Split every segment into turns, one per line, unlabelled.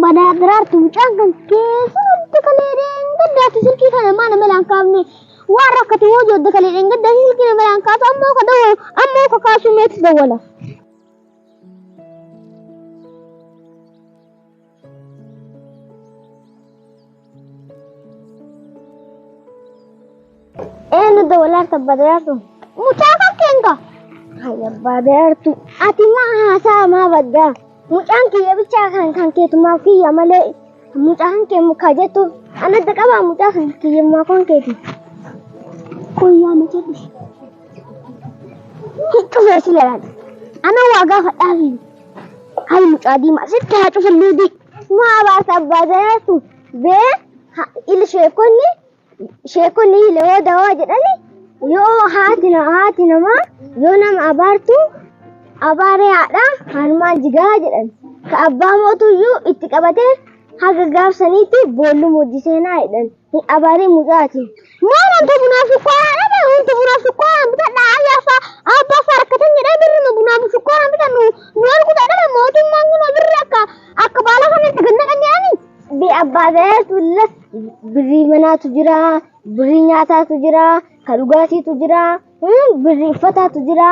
Badaa daraartu mucaan kan keessumatti kalee dheengaddaatti silkii kana maa nama laan kaafne waan rakkate hoo joodda kalee dheengaddaatti silkii nama laan kaasu ammoo ka dawwalu ammoo ka kaasuu meetu dawwala. Eenyu dawwalaarta abbaa daraartu? Mucaa kan keenka. Hay abbaa daraartu ati maa haasaa maa baddaa? Mucaan kiyya bichaa kan kan keetumaaf kiyya malee mucaan kee mukaa jettu anadda qabaa mucaa kan kiyyummaa kan keeti. Qoyyaa na jedhu. Cufee si lalaan. Ana waa gaafadhaafi. Hay mucaa diimaa sitti haa cufan luudii. Maa baasa abbaa daraartu bee ili sheekonni sheekonni yoo dawaa jedhani yoo haati haati namaa yoo nama abaartu abaaree haadhaa harmaan jigaa jedhan. Ka abbaa mootuyyuu itti qabatee haga gaafsaniitti boolluma hojii seenaa jedhan. Hin abaaree mucaati. Maal wanta bunaaf sukkaaraan dhabe wanta bunaaf sukkaaraan bitadha ayyaa abbaa faa rakkatan jedhee birrima bunaaf sukkaaraan bitan nu nu arguu dadhabe mootummaan kun birri akka akka baala kanatti gad naqan jedhani. Bi abbaa daraartu illee birrii manaatu jira, birrii nyaataatu jira, ka dhugaatiitu jira, birrii uffataatu jira.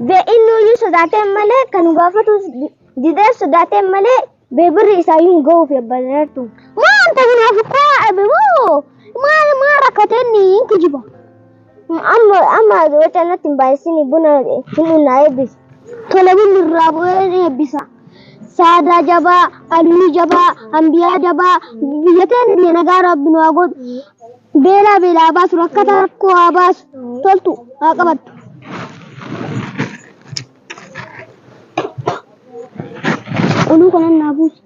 Be inni iyyuu sodaatee malee kan nu gaafatu didee sodaatee malee be birri isaayyuu hin ga'uufi abbaa daraartu. Maal ta'u naaf koo dhabe moo maal maal rakkatee inni hin kijiba. Amma amma waca natti hin baay'isini buna hin dhunnaa eebbisi. Tole bunni irraa bu'ee ni eebbisa. Saadaa jabaa, almii jabaa, ambiyaa jabaa, biyya teenya biyya nagaa rabbi nu haa godhu. Beelaa beelaa haa baasu, rakkata rakkoo haa baasu, toltu haa qabattu. Quluu kanan naa buusi.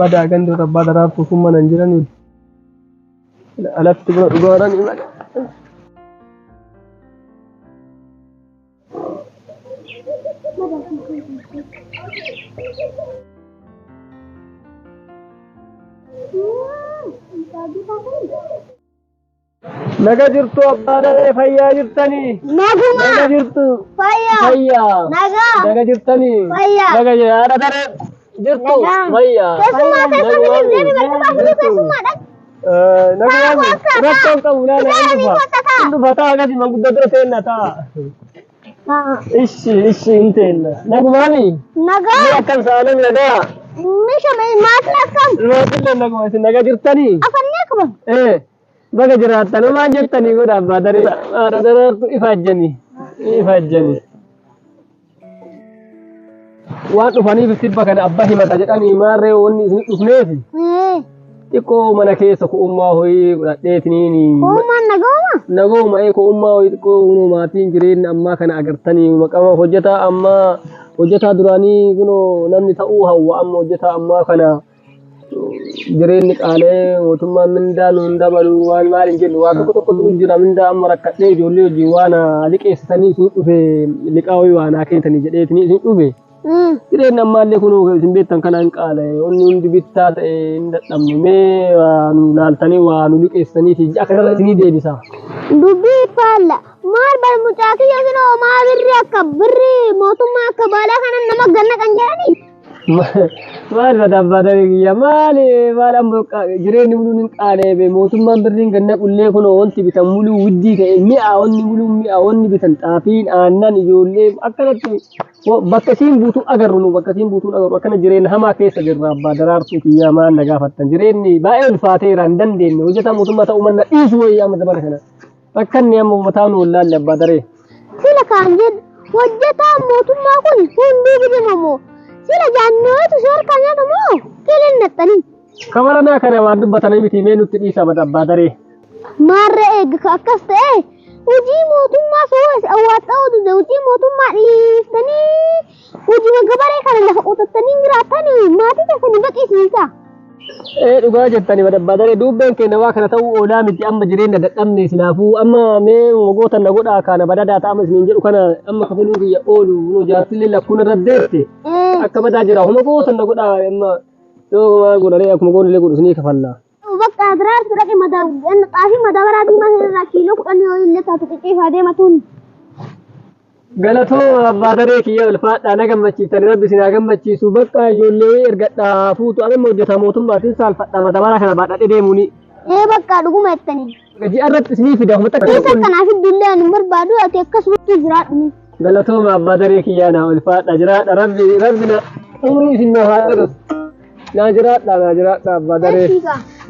Badaa gandoota abbaa daraartuu sun mana hin jiranii. Alatti buna dhugaadhaan malee. Naga jirtu abbaa daree fayyaa jirtanii.
Naguma.
Naga jirtu.
Fayyaa.
Fayyaa.
Nagaa.
Naga jirtanii.
Fayyaa.
Naga haadha daree jirtu.
Nagaa.
Fayyaa.
Keessummaa keessan
Nagumaami.
deemi barcuma fuudhii
Jirtu.
keessummaadha.
Nagumaami.
Taa,
Rakkoon qabu naana
Taa,
hin dhufa.
kottaa, taa.
Hin dhufa taa akkasii manguddoo dura teenna taa. Ishi ishi hin teenna. Nagumaami.
Nagaa.
Ni akkam saalam nagaa.
Meeshaa maatiin akkam?
Maatiin naguma isin naga jirtanii.
Afannee qaban.
Eh. Baga jiraattan homaan jettanii godha abbaa daree haadha daraartu ifaajjanii ifaajjanii. Waan dhufaniif tibba kana abbaa himata jedhanii maarree wanni isin dhufneefi xiqqoo mana keessa ko'ummaa hoyii godhadheetiniin
Uumaan nagauma?
nagooma ee ko'ummaa hoyii xiqqoo kunoo maatiin jireenya ammaa kana agartanii maqama hojjetaa ammaa hojjetaa duraanii kunoo namni ta'uu hawwa amma hojjetaa ammaa kana jireenyi qaalee mootummaan mindaa nuun dabalu waan maal hin jennu waan tokko tokkotu jira mindaa amma rakkadhee ijoollee hojii waan liqeessitanii isin dhufe liqaa wayii waan haa kennitanii jedheetini isin dhufe. Jireenya ammaallee kun isin beektan kanaan qaale onni hundi bittaa ta'e hin dadhabne mee waa nu laaltanii waa nu liqeessitanii fi ji'a kanarra isinii deebisa.
Dubbii faalla. Maal bar mucaa kiyya sinoo maa birri akka birri mootummaa akka baalaa kanan nama ganna kan jedhanii.
Maal bada abbaa daree kiyya maali maal amma jireenyi muluun hin qaaleebe mootummaan birriin ganna qullee kun wanti bitan muluu widdii ta'e mi'a wanni muluu mi'a wanni bitan xaafiin aannan ijoollee akkanatti bakka isiin buutuu agarru nu bakka isiin buutuu agarru akkana jireenya hamaa keessa jirra abbaa daraartuu kiyya maal na gaafattan jireenyi baay'ee ulfaateera hin dandeenye hojjetaa mootummaa ta'uu manna dhiisu wayii amma dabala kana. Rakkanni amma mataa nu wallaalle abbaa daree.
Sila kaan jedhu hojjetaan mootummaa kun hunduu gidima moo sila jaannootu si harkaa nyaata moo kileen naxxanii.
Kabaranaa kana waan dubbatanii miti mee nutti dhiisa mata abbaa daree.
Maarree eega ka akkas ta'e hojii mootummaa soo awwaaxxaa oduudha hojii mootummaa dhiiftanii hojii gabaree kana lafa qotattanii jiraatanii maatii keessanii baqiisiisa.
Ee dhugaa jettani badabbaadare dubbeen keenya waa kana ta'uu oolaa miti amma jireenya dadhabne silaafuu amma mee mogoota na godhaa kana badadaa ta'ama isiniin jedhu kana amma kafaluu kiyya oolu nu jaartillee lakkuun irra deette akka badaa jira homa goota na godhaa amma yoo maal godhanii akkuma goonillee godhu isinii kafalla.
Bakka daraartu dhaqi xaafii madabaraa diimaa sanarraa kiiloo 10 yoo illee taatu qicciifaa deematuun.
Galatoo abbaa daree kiyya ulfaadhaa na gammachiiftani rabbi isin haa gammachiisu bakka ijoollee ergadhaa fuutu amma hojjetaa mootummaatiin saalfadha madabaraa kana baadhadhee deemuuni.
Ee bakka dhuguma jettanii.
Ji'a irratti isinii fida homa takka.
Isa kanaaf iddullee ani hin barbaadu ati akkasumatti jiraadhu.
Galatooma abbaa daree kiyyaa naa ulfaadha jiraadha rabbi rabbi na umrii isin na haa dheeressu. Naa jiraadha naa jiraadha abbaa daree.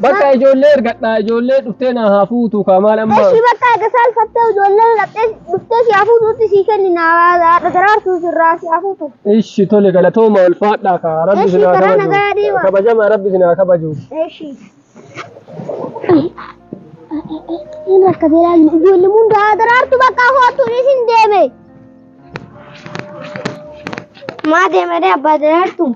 Bakka ijoollee ergadhaa ijoollee dhuftee naa haa fuutu kaa maal amma.
Eshi bakka eega saalfattee ijoollee dhaqxee dhuftee si haa fuutuutti sii kennina haadha daraartuu sirraa si haa fuutu.
Ishi tole galatooma ulfaadha kaa rabbi
Eshi
isin haa
karaa
kabaju.
nagaa deema.
Kabajama rabbi isin haa kabaju.
Eshi. Inni rakkatee ilaalu ijoollee hundaa daraartu bakka hootuun isin deeme. Maa deemee abbaa daraartu?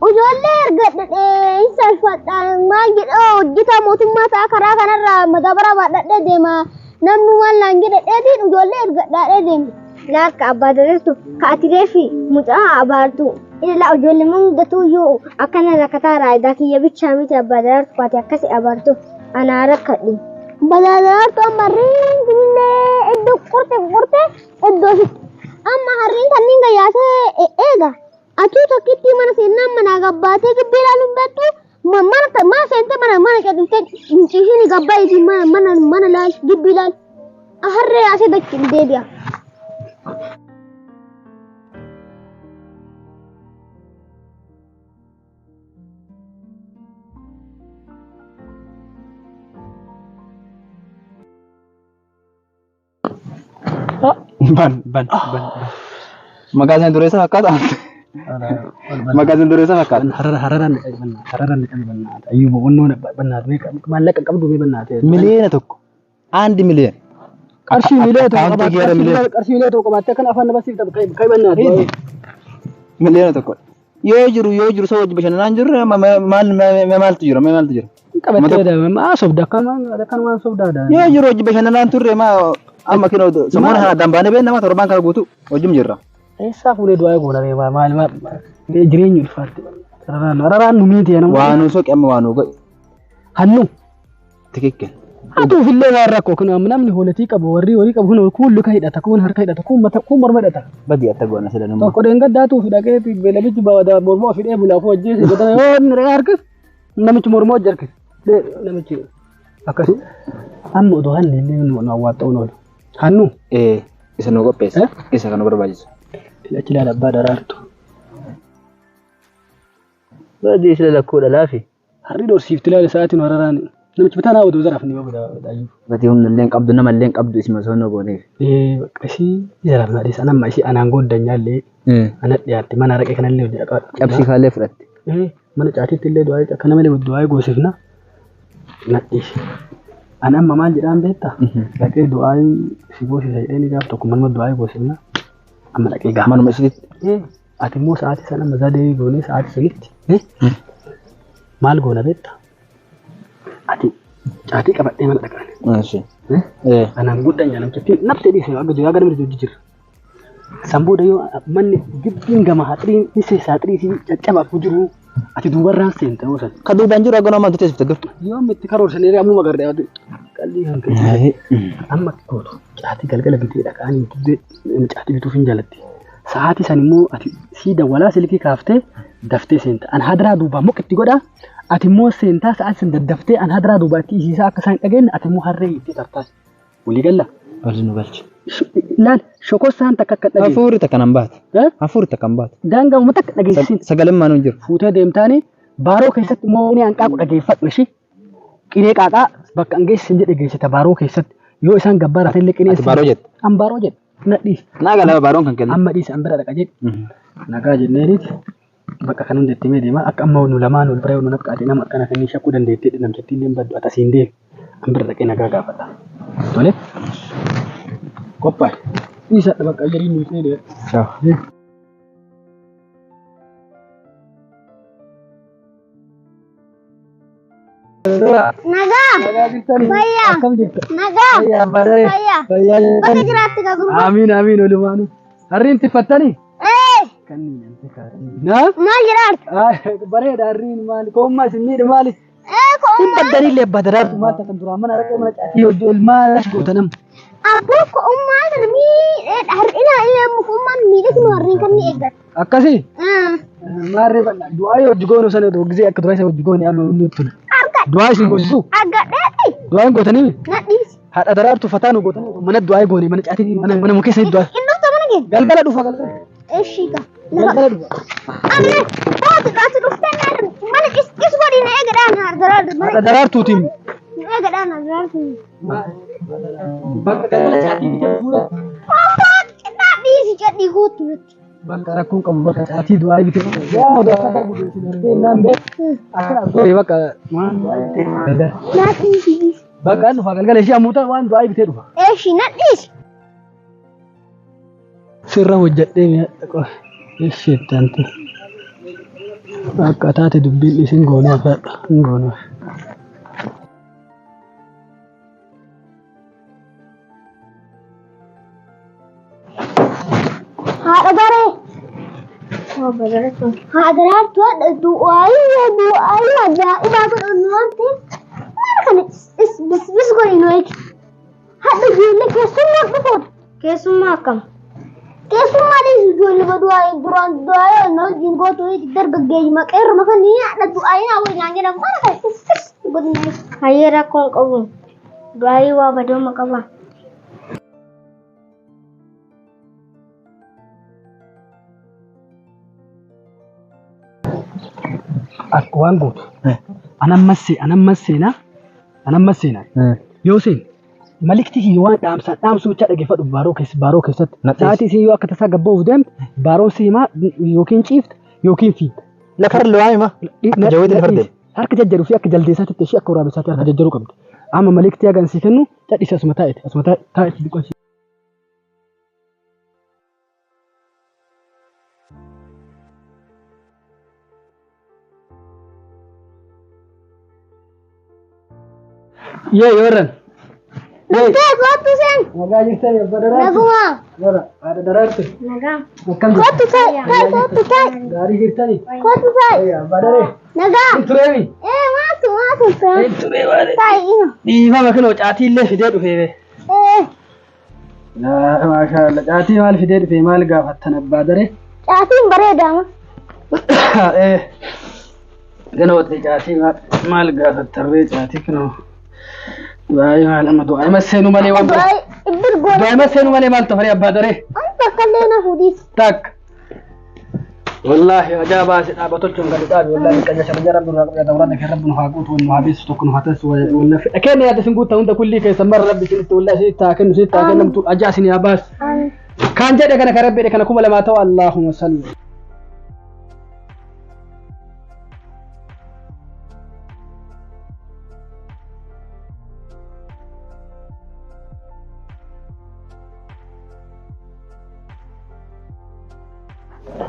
Ijoollee erga hin salfadha maal jedhee hojjetaa mootummaa ta'a karaa kanarraa madabara baadhadhee deema namni waan naan jedhedheetiin ijoollee ergadhaadhee deema. Laakka abbaa daraartu ka ati reefi mucaa abaartu. Ilaa ijoollee hundatuuyyuu akkana rakkataa raayidaa kiyya bichaa miti abbaa daraartu ati akkasi abaartu anaa rakkadhu. Balaa daraartu amma riingillee iddoo qorte qorte iddoo sitti. Amma harreen kanneen gayyaasee eega. Atuu tokkittii mana seennaan manaa gabbaatee gibbee ilaaluun beektu mana mana seentee mana mana cadhiftee hin ciisini gabbaa isin mana mana mana laal gibbii laal. Harree yaasee dachiin deebi'a.
Ban ban ban. Maqaa isaan dureessa fakkaata. Maqaa isaan dureessa fakkaata.
Harara harara ni qabi bannaata. Harara ni qabi bannaata. Ayyuu boqonnoo bannaata. Maallaqa qabdu mee bannaata.
1 miliyoona. Andi miliyoona.
Qarshii 1 miliyoona
Akkaawuntii kee irra miliyoona.
Qarshii 1 miliyoona qabaattee kan afaan nama siif kai bannaata.
1 miliyoona. Yoo jiru yoo jiru soo wajji bashannanaa hin jirre maal maaltu jira maaltu jira?
Qabattee maa sobda akkanumaan sobdaadha.
Yoo jiru wajji bashannanaa hin turre maa amma kinoo samoona kana addaan baanee beekna nama torbaan kana guutuu wajjum jirra.
Eessaa fuudhee du'aa goona ree maal maal jireenyi ulfaatti. Hararaan hararaan nu miiti nama.
Waa nuu soqi amma waa nuu godhi.
Hannu.
Tikikken.
Hatuuf illee waan rakkoo kun namni hoolatii qabu warri horii qabu kun kun luka hidhata kun harka hidhata kun mata kun morma hidhata.
Badii atta goona sila nama.
Tokko dheengaddaatuuf dhaqee namichi morma ofii dhee bulaafuu ajjeese godhama yoo inni dhaqee harkis namichi morma hojii harkis namichi akkasi amma odoo hanni illee nu awwaaxxa'uun oolu. Hannu.
Ee isa nu qopheessa isa kan nu barbaachisu.
Achi ilaala abbaa daraartu.
Badii sila lakkoodha laafi.
Harri dhorsiifti ilaala sa'aatiin hararaan namichi bitaa naa oduu zaraaf ni babuda daayyuu.
Badii humna illee hin qabdu nama illee hin qabdu isuma osoo nu gooneef.
Ee bakka ishii zaraaf naa dhiisa nama ishii anaan gooddanyaallee ana dhiyaatte mana araqee kanallee hojii dhaqaa.
Cabsii kaallee fudhatte.
Ee mana caatiitti illee du'aa akka nama illee du'aa goosifna nadhiisi. Ani amma maal jedhaan beektaa? Dhaqee du'aa si goosisa jedhee gaaf tokko manuma du'aa goosifna amma dhaqee gaafa.
Manuma isiitti.
Ee ati immoo sa'aatii sana amma zadee goonee sa'aatii sanitti maal goona beektaa? Ati caatii qabadhee mana dhaqaan. Anaan guddaan namtichi nafti dhiise akka jiru akka namni hojii jira. San booda yoo manni gibbiin gama haxiriin ni seessa haxirii fi caccabaaf jiru ati duubarraan seenta yoo san.
Ka duubaan jiru akka nama teessifte dur.
Yoo amma itti karoorsan ammuma agarre qalbii kan ka'e. Amma gootu caatii galgala bitee dhaqaanii dubbee caatii bituuf hin jaalatti. Sa'aatii san immoo ati sii dawwalaa silkii kaaftee daftee seenta. An hadiraa duubaa muka itti godhaa. Ati immoo seentaa sa'aatii san daddaftee an hadiraa duubaa itti isiisaa akka isaan hin dhageenye ati immoo harree itti tartaas. Walii galla.
Walii nu galchi.
Laal shokossaan takka akka dhageenye.
Hafuurri takka nan baate. Hafuurri takka hin baate.
Daangaa uummata akka dhageessisin.
Sagaleen maanuu hin jiru.
Fuutee deemtaanii baaroo keessatti immoo inni hanqaaqu dhageeffadhu ishii. Qinee qaaqaa bakka an geessisin jedhe geessita baaroo keessatti. Yoo isaan gabbaara illee qinee.
Ati baaroo jette?
An baaroo jedhe. Na dhiisi.
Naa galaba baaroon kan kennu.
Amma dhiisi an bira dhaqa jedhe. Nagaa jenneeniiti. Bakka kan hundi itti deema akka amma nu lamaan wal bira nu naqaate nama akkana kan shakkuu dandeettee namtittiin illee baddu ati asiin deemi. An bira dhaqee nagaa gaafadha. Tole. Qophaa'e. Dhiisa bakka jedhiin nuyi seenee.
Ciao.
Nagaa. Fayyaa.
Akkam jirta?
Nagaa.
Fayyaa badaree.
Fayyaa.
Fayyaa
Bakka
jirtani.
jiraatti ka gurbaa.
Amiin amiin olumaanu. Harriin tiffattanii?
Ee
Kanneen Na?
maal jedhaartu?
Bareeda harriin maali? Koommaa isin miidhe maali?
Ee
Hin
ko'ummaa.
baddaniillee badaraartu maal taatan duraan mana araqee mana caatii hojii ilmaa gootanam.
Abboo ko'ummaa sana miidhee har'ina illee mukummaan miidhagina warreen kan ni eeggatu.
Akkasii? Maarree bal'aa du'aa yoo hojii goonu sana otoo gisee akka duraa isa hojii goone amma inni tuna.
Arga
Du'aa isin goosisu?
argadheeti
Du'aa hin gootanii?
na dhiisi.
Haadha daraartu fataa nu gootanii mana du'aa goone mana caatii mana mana mukeessa du'aa.
Inni dhufta mana kee?
Galgala dhufa galgala.
Ishii ka. Lafa.
Galgala dhufa.
Amne taatu taatu dhuftee mana qis godhi na eegadhaan daraartu.
Haadha daraartuutiin.
Na eegadhaan daraartu.
Bakka galgala caatii bitee fuula.
Abbaa xinnaa dhiisi jedhii kootu natti.
Bakka rakkoon qabu bakka caatii du'aa bitee. Yaa oduu akka darbu darbee naan bee. Akkana argee bakka waan du'aa bitee galgala.
Na dhiisi dhiisi.
Bakka dhufa galgala ishee ammoo waan du'aa bitee dhufa.
Ishii na dhiisi.
Sirra hojjedhee mi'a isheettante akka taate dubbiin isin goonee fedha hin goonee.
Haadha daree. Haadha daraartu haadha du'aayii du'aayii ajaa'ibaa godhannu waan ta'eef mana kana bis godhi nu eegi. Haadha ijoollee keessummaa dhufoodha.
Keessummaa akkam?
Keessummaa dhiisu ijoollee badu'aayii duraan du'aayii na wajjin gootu dargaggeeyyi maqeerruma kan haadha du'aayii naa wajjin jedhamu mana kana bis godhi nu eegi.
Hayyee rakkoon qabu. Du'aayii waa badooma qaba.
Akka waan gootu. Anan seenaa anan seenaa yoo seen malikti kiyya waan dhaamsaan dhaamsuu bicha dhaggeeffadhu baaroo keessa baaroo keessatti. Sa'aatii isin yoo akka tasaa gabba'uuf deemte baaroon si himaa yookiin ciifte yookiin fiigde.
Lafarra lo'aa hima. Akka jawweetti lafarra deema.
Harka jajjaruu fi akka jaldeessaatti ishee akka waraabessaatti harka jajjaruu qabdi. Amma malikti hagan sii kennu cadhisi asuma taa'ete asuma taa'ete duqasi. Yee yoorran.
Dhuftee kootu seen.
Nagaa jirtanii abbaa daraartu.
Naguma.
Jora haadha daraartu.
Nagaa.
Akkam jirtu?
Kootu ta'i kootu ta'i
Gaarii jirtanii?
kootu ta'i.
Abbaa daree.
Nagaa.
Hin tureemi.
Ee maatu maatu ta'i.
Hin turee maali?
Ta'i ino.
Dhiifama kinoo caatii illee fidee dhufee bee.
Ee
Maashaallah caatii maal fidee dhufee maal gaafattan abbaa daree?
caatiin bareedaama.
Ganootti caatii maal gaafattan ree caatii kinoo. Du'aayi maal amma du'aayi masseenuu malee waan biraa.
Du'aayii ibbir goone.
Du'aayi masseenuu malee maal tafaree abbaa daree?
Wanta akkallee na fuudhiis.
Tak. Wallaahi ajaa'ibaa si dhaaba tolchuun gadi dhaabi wallaahi qaja shara rabbi nurraa qabda dawraan kan rabbi nu haa guutu nu haa beeksisu tokko nu haa taasisu wallaahi fedha keenya yaada isin guutta hunda kullii keessan mara rabbi isinitti wallaahi isinitti haa kennu isinitti haa kennamtu ajaa isin haa baasu. Kaan jedhe kana kan rabbi jedhe kana 2000 ta'u Allahumma salli.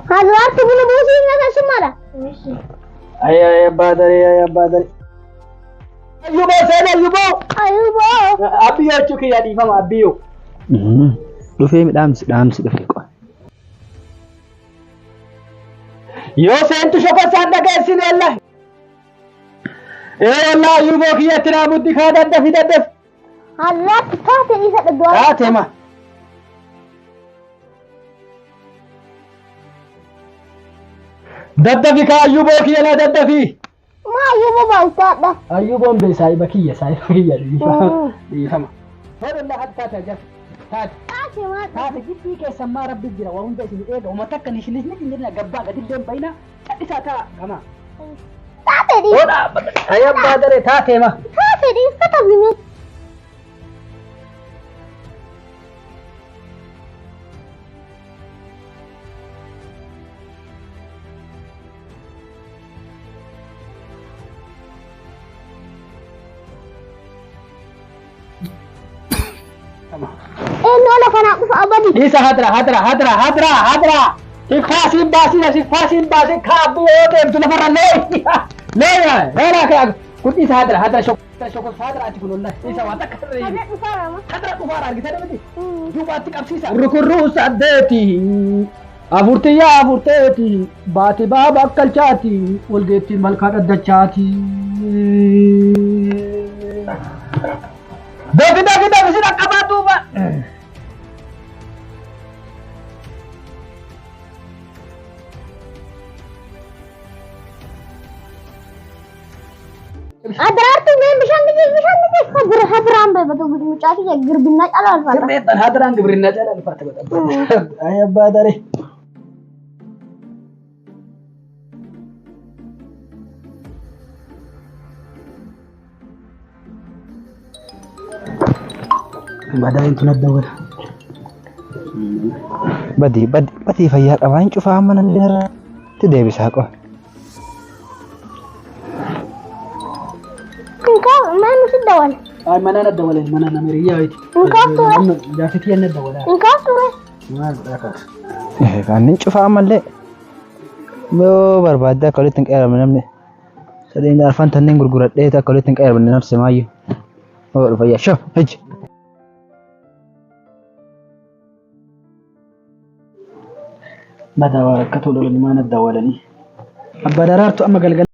Haadha buna buusii na keessummaadha.
Ay ay abbaa daree ay abbaa daree. Ayyuboo seen ayyuboo.
Ayuboo.
Abbiyyoo jechuu kiyya dhiifama abbiyyoo.
Dhufee dhaamsi dhaamsi dhufee qofa.
Yoo seentu shokorsaan dhageessine wallahi. Ee wallahi ayyuboo kiyyatti naa muddi kaa daddafi daddafi.
Haadha taate isa du'aayii.
Taate ma. Daddafi kaa ayyuboo kiyya laa daddafi.
Maa ayyuboo baay'isaadha.
Ayyuboon bee saahiba kiyya saahiba kiyya dhiifama. Dhiifama. Wallahi haati taate ajab. Taate.
Taate maal?
Taate gibbii keessan maa rabbi jira waa hunda isin eega uummata akka nishinisni hin jirne gabbaa gadillee hin bayina cadhisaa taa gama.
Taate dhiis.
Oodha ayyabaa daree taate ma.
Taate dhiis katabime. Eenyu ola kanaa dhufa abadi.
Dhiisa hadra hadra hadra hadra hadra. Sikfaasiin baasina sikfaasiin baasin kaabbii yoo deemtu lafarra lee. Lee leeraa kaa Kun isa hadra hadra shokor hadra ati kun wallahi isa waan takka sirrii.
Hadra dhufaara ma?
Hadra dhufaara argitee miti. Duubaatti qabsiisa. Rukurruu saddeeti. Afurtiyyaa afurteeti. Baati baaba akkalchaati. Walgeettiin malkaa dhaddachaati. Dafi dafi dafi si dhaqqabaa duuba.
Adaraartuu mee bishaan ni bishaan ni hadra hadraan beekatu mucaa kiyya girbinnaa caalaa alfaata.
Sirreettan hadraan gibirinaa caalaa alfaata godha. Ay abbaa daree. Badaa intu nadda wala.
Badii badii badii fayyaa qabaa hin cufaa amma namni irratti deebisaa qofa.
Inkaa maal nuti dawala?
Ay mana nadda wala mana namiriyaa wayti.
Inkaa ture.
Jaarsitii nadda wala.
Inkaa ture.
Maal godhaa kaas.
Kanneen cufaa ammallee yoo barbaadde akka walitti hin qeeramne namni sadeen arfan tanneen gurguradhee akka walitti hin qeeramne nafsi maayyuu. Oo fayyaa shoo hojii.
Badaa waa rakkatoo lolanii maa nadda walanii. Abbaa daraartu amma galgala.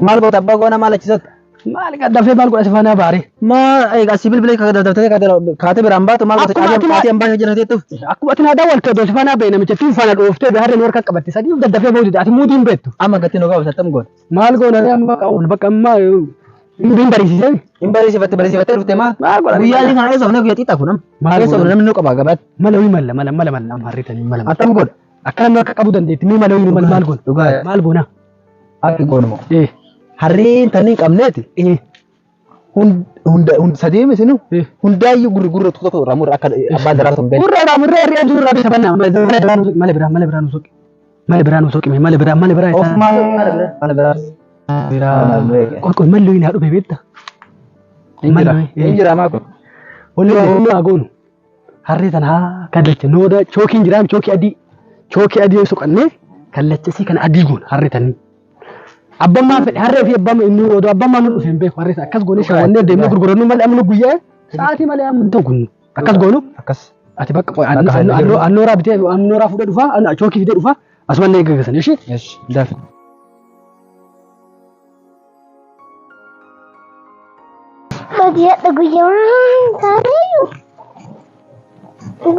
Maal goota abbaa goona maal achisotta?
Maal dafee maal godha si faana baare?
Maa asii bilbilee daftee kaatee biraan baatu maal goota caatii hambaa hojjeteetuuf?
Akkuma ati naa daawwalte odoo si faana ba'e namicha fi faana dhooftee harreen warqa qabatte sadiif daddafee ba'uu dide ati muudii hin beektu.
Amma gatiin nu qabu sattam goona.
Maal goona amma qabu bakka amma hin bariisisee.
Hin bariisifatte bariisifattee dhufte maal?
Maal godha?
Guyyaa kana keessa ofne guyyaa xixiqqaa kun amma.
Maal
Keessa ofne namni nu qaba gabaatti.
Mala wii mala mala mala mala amma harreetanii mala.
Attam godha.
Akka namni akka qabu dandeetti mee mala wii mala maal goona?
Dhugaa.
Maal goona?
Akka goonu moo?
Eh
Harreen tanni hin qabneeti.
eh
Hunda sadii misinu
Eh.
hundaayyuu gurri gurra tokko tokko irraa murra akka abbaan daraartu hin beekne.
Gurra irraa murree harree jiru irraa bisa banna mala biraa mala biraa nu soqi. Mala biraa nu soqi mala biraa mala biraa.
Of maal mala biraa.
Biraa. Qoy qoy malli wii naa dhufe beekta.
Hin jira maa kun.
Wanni wanni haa goonu. Harree tana haa kallacha nooda chookiin jiraam chookii adii chookii adii yoo soqannee kallachasii kana adii goona harree tanii. Abbaan maa fedhe harree fi abbaan inni odoo abbaan maa nu dhufe hin beeku harree sana akkas goonee shawwannee deemnee gurgurannu malee amma nu guyyaa sa'aatii malee amma hin ta'u kun akkas goonu
Akkas.
ati bakka qoy annooraa bitee annooraa fuudhee dhufaa chookii fidee dhufaa asumallee eeggasan ishee.
Yes. Dafi.
Baadiyyaadha guyyaa taaneyyuu.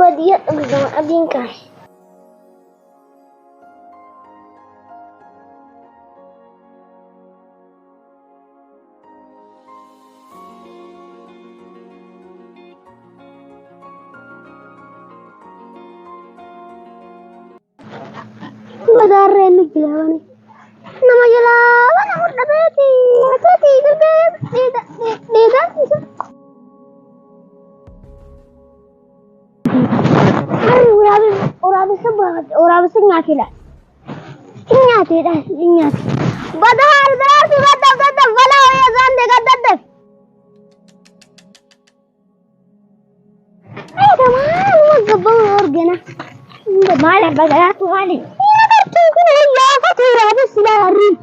Baadiyyaadha guyyaa adiin kaa'e. Madaarreen nu jilaawani. Nama jalaa mana hodhameeti. Mataati darbee dheedaan isa. Harri waraabessa baafate waraabessa nyaate laal. Nyaateedha nyaate. Badaa hardaartu gaddaf gaddaf balaa wayya zaande gaddaf. Ay tamaa gabbama organa. Maal abbaa garaatu maali? Agartuu kun yaafatu waraabessi laal harriin.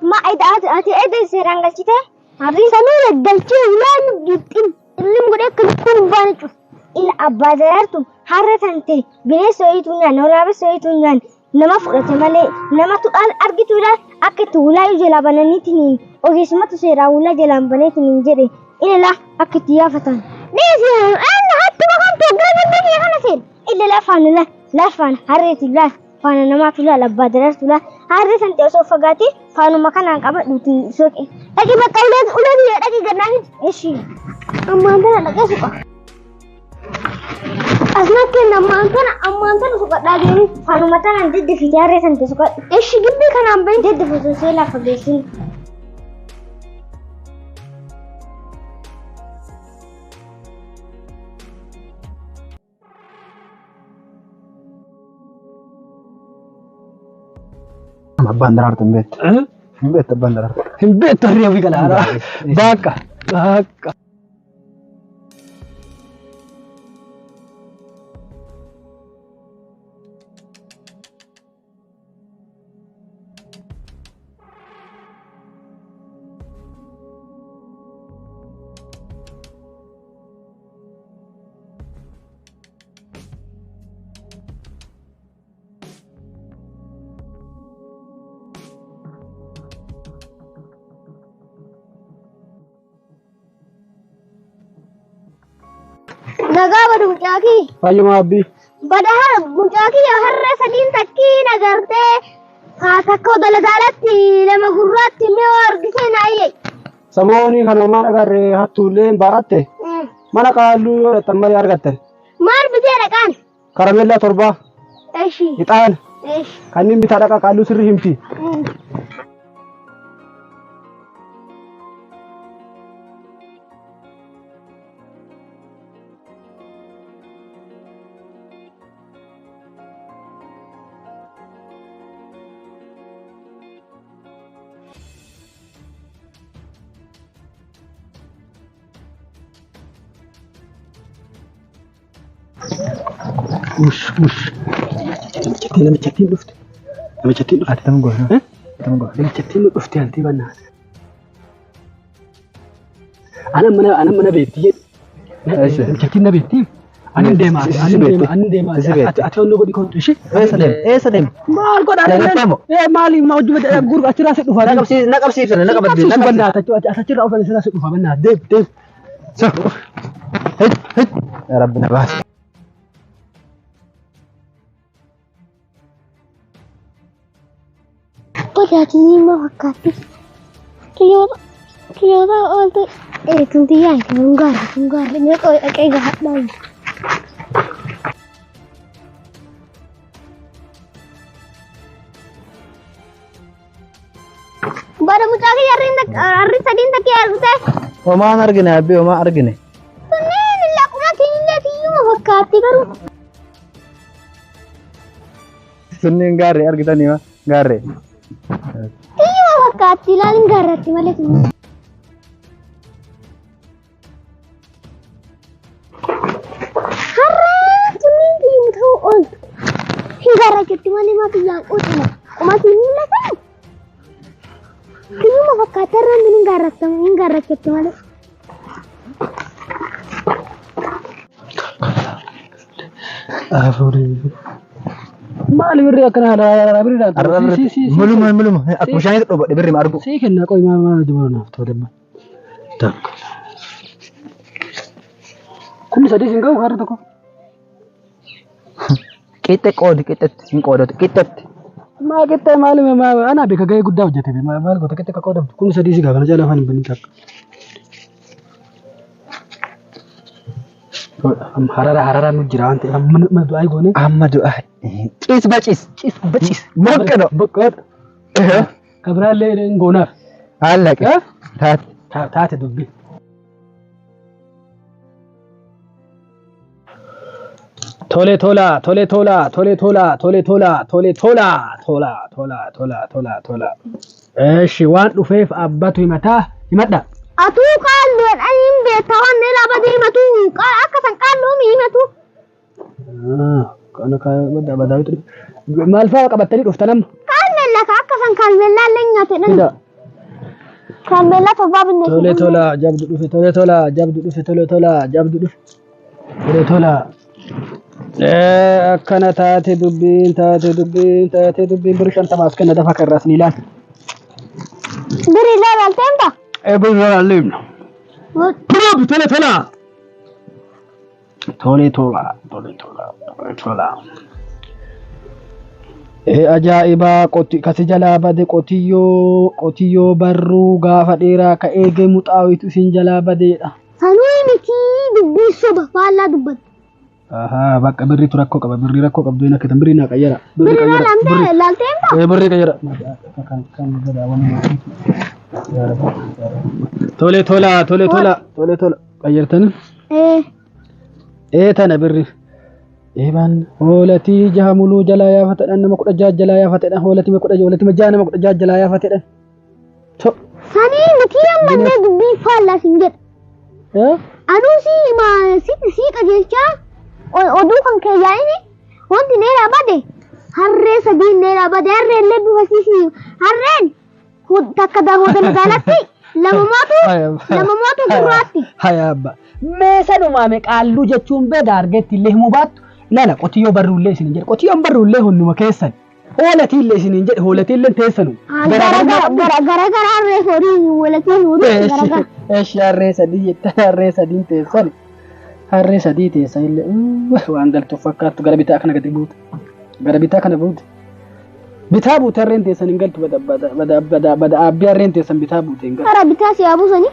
Ma ati ati ati seeraan galchite? Harriin sanuu galchee ulaan gixxin illim godhee akka lukkuun hin baane cufu. Ila abbaa daraartu harra tante bineensa wayiitu nyaan waraabessa wayiitu nyaan Nama fudhate malee namatu argituudha akka itti hulaa jalaa bananiitiin ogeessumatu seeraa hulaa jalaan baneetiin jedhe ilala akka itti yaafatan. Dhiisi inni hattuma kamtu gara biyya kana seena. Ilala faana lafaan harreetu laal faana namaatu laal abbaa daraartu laal harree san ta'e osoo fagaatee faanuma kanaan qabadhuuti soqe. Dhaqi bakka ulee ulee biyya dhaqi gannaa Ishi ammaan tana dhaqee suqa. Asuma kenna ammaan tana suqadhaa deemu faanuma tanaan diddifite harree san ta'e suqadhu. Ishi gibbii kanaan bahin diddifu sosee lafa geessin.
Abbaan daraartu hin beektu. Hin beektu abbaan daraartu.
Hin beektu harree ofii kana haaraa. Bakka bakka.
Nagaa badu mucaakii.
Fayyuma abbii.
Bada mucaakii harree sadiin takkiin agartee haa takka daladalatti lama gurraatti mi'oo argitee naayye.
Samooni kan homaan agarre hattuullee baratte mana qaalluu yoo dhattan malee argattan.
Maal bitee dhaqaan?
Karameellaa torba
Eshi.
ixaana
Eshi.
kanneen bitaa dhaqa qaalluu sirri himti. Ush ush. Namichattiin dhufte. Namichattiin dhufte.
Ati tam goona. Tam goona.
Namichattiin dhufte antii bannaa. Ana mana beekti jedhe. Namichattiin na beekti. Ani deema ani deema ani deema. Ati onnoo godhi kontu ishee.
Eessa deema? Eessa deema?
Maal godhaa
Jaalatee moo?
Maali ma hojii gurgu achirraa si dhufa.
Na qabsiiftan na qabadde na qabadde.
Bannaa achirraa oofan achirraa si dhufa bannaa deem deem.
So. Hit hit. Ya Rabbi na baasi.
Qodaatiin ma fakkaatti. Xiyyoota oolte. Ee tun xiyyaa kun gaara kun gaara mee qoy dhaqee gahaadhaan. Bada mucaa kiyya harreen sadiin takkee argite.
Homaan argine abbii homaa argine.
Kunneen laquma tiyyee tiyyuma fakkaatti garuu.
Sunniin gaarree argitanii ma gaarree.
Tiyyuma fakkaatti ilaalin gaarratti malee tun. Harreen tunniin tiyyuma ta'uu ooltu. Hin gaarrachutti malee maa kiyyaan qootama. Qumatiin mul'atan. Tiyyuma fakkaatti harreen tun hin gaarrattamu hin gaarrachutti malee.
Maali birri akkana haala birriidhaan.
Muluma muluma akkuma bishaanitti dhobadhe birri ma argu.
Sii kenna qoy maal maal hojii naaf ta'u damma. Takka. Kumni sadii siin ga'u har'a tokko.
Qixxe qoodi qixxetti hin qoodatu qixxetti.
Maa qixxee maali maa anaa beeka ga'ee guddaa hojjete maal goota qixxe akka qoodamtu kumni sadii si ga'a kana jala afaan hin banin takka. Harara harara nu jira waan ta'eef amma du'aa goone.
Amma du'aa. Ciis baciis.
Ciis baciis.
Moqqino.
Boqqoodha. Kabiraallee hin goonaaf.
Haallaqe. Taate.
Taate dubbi. Tole tola tole tola tole tola tole tola tole tola tola tola tola tola tola. Eeshi waan dhufeef abbatu himataa himadha.
Atuu qaalluun ani beektaa waan dheeraa badee himatu akka san qaalluun himatu.
Kana badaa maal fa'aa qabattanii dhuftan amma?
Kaalmeellaa ka akka san kaalmeellaa illee nyaate dha. Kaalmeellaa torbaa binne.
Tole tola jabdu dhufe tole tola jabdu dhufe tole tola jabdu dhufe tole tola. Akkana taate dubbiin taate dubbiin taate dubbiin birri 50 as kenna dafa karraas ni ilaala.
Biri ilaalteen ta'a.
Birri ilaalle. Proof tole tola. Tole tola tole tola tole tola. Ajaa'ibaa qoti kasi jalaa bade qotiyyoo qotiyyoo barruu gaafa dheeraa ka eegee muxaawitu isin jalaa badeedha.
Sanuu miti dubbii soba faallaa dubbatu.
Ahaa bakka birriitu rakkoo qaba birrii rakkoo qabdu hin akkitan birrii naa qayyara.
Biri ilaalteen ta'a.
Birrii qayyara. Tole tola tole tola tole tola qayyartanii. Tana birri. Eebaan hoolatii jaha muluu jalaa yaafatedhaan nama 16 jalaa yaafatedhaan hoolatii kudha hoolatii jaha nama 16 jalaa yaafatedhaan.
Sanii miti ammallee dubbii faallaa siin jedha. Anuu si si qajeelchaa oduu kan keeyyaa'ini wanti neeraa bade harree sadiin neeraa bade harreen illee bifa siisii harreen takka hooda magaalatti lama mootu gurraatti.
Haya abba. Meesanumaa qaalluu jechuun beeda argetti illee himuu baattu ilaala qotiyyoo barruullee isiniin jedhe qotiyyoon barruullee hunduma keessan hoolatiillee isiniin jedhe hoolatiillee teessanu.
Garagara harree horii hoolatiin horii garagara.
Eeshi harree sadii jettan harree sadiin teessan harree sadii teessan illee waan galtuuf fakkaattu gara bitaa kana gadi buute gara bitaa kana buute bitaa buute harreen teessan hin galtu bada bada bada bada bada aabbii harreen teessan bitaa buute hin galtu.
Kara bitaa si yaabusanii.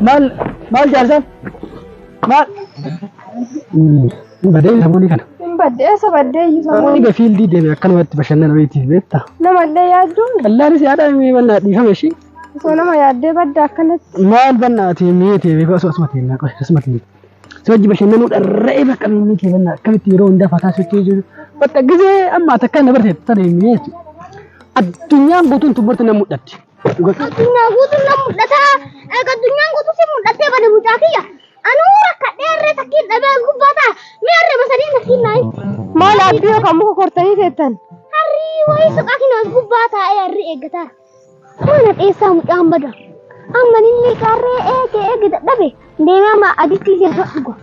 Maal maal jaarsaan maal badee samoonii kana.
Hin badde eessa baddee iyyuu
Samoonii
samoon
fiildii deeme akkanumatti bashannana wayiitiif beektaa.
namallee yaadduun
Qallaanis yaada mannaa dhiifame ishii.
osoo nama yaaddee badda akkanatti.
Maal bannaati mi'eeti beeku asuma asuma teennaa qofa asuma teennaa. Si wajji bashannanuu dharra'ee bakka mi'ee kee bannaa akkamitti yeroo hundaa fataa sochii jiru. Bakka gizee amma takka na barteet sana mi'eeti. Addunyaan guutuun tumburti na mul'atti.
Addunyaan guutuun na mul'ata. Addunyaan guutuun si mul'attee bade mucaa kiyya. Anuu rakkadhee harree takkiin dhabee gubbaa ta'a. Mee harree masadii takkiin naayi.
Maal abdii yookaan muka kortanii teettan?
Harrii wayii suqaa kina gubbaa taa'ee harrii eeggataa. Mana dheessaa mucaan bada. Amma inni qarree eege eege dadhabe deemee amma aditti keessa dhuga.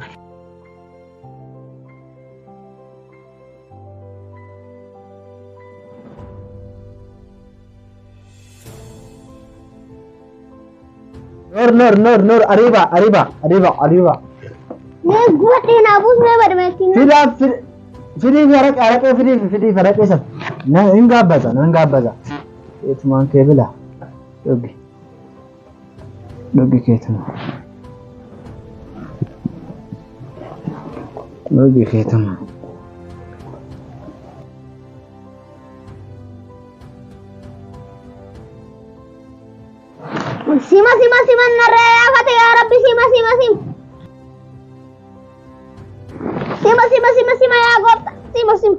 Nur nur nur nur arriba arriba arriba arriba.
Mee gubadhee naa buus mee badmeetti.
Fidaa fidii fi haraqee haraqee fidii fi fidii fi haraqee sana. Na hin gaabbaza na hin gaabbaza. Keetumaan kee bila. Dhugi. Dhugi keetuma. Dhugi keetuma.
Sima sima sima narree yaafate yaa rabbi sima sima sima. Sima sima sima sima yaa goofta sima sima.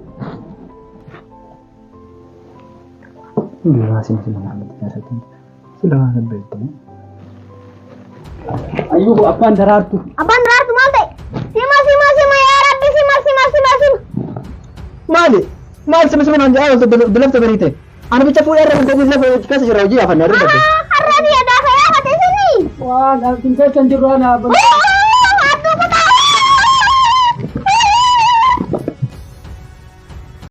Hundumaa sima sima naannoo keessatti. Sila waan beektu.
Ayyuu abbaan daraartu.
Abbaan daraartu maal ta'e? Sima sima sima yaa rabbi sima sima sima sima.
Maali? Maal sima sima naan jedhaa bilafta bariite? Ani bicha fuudhee irra kan lafa keessa jira hojii afanna irra dabbe.
Harree biyya gaafa yaafate isinii.
Waan argin keessa hin jirru ana abbaan.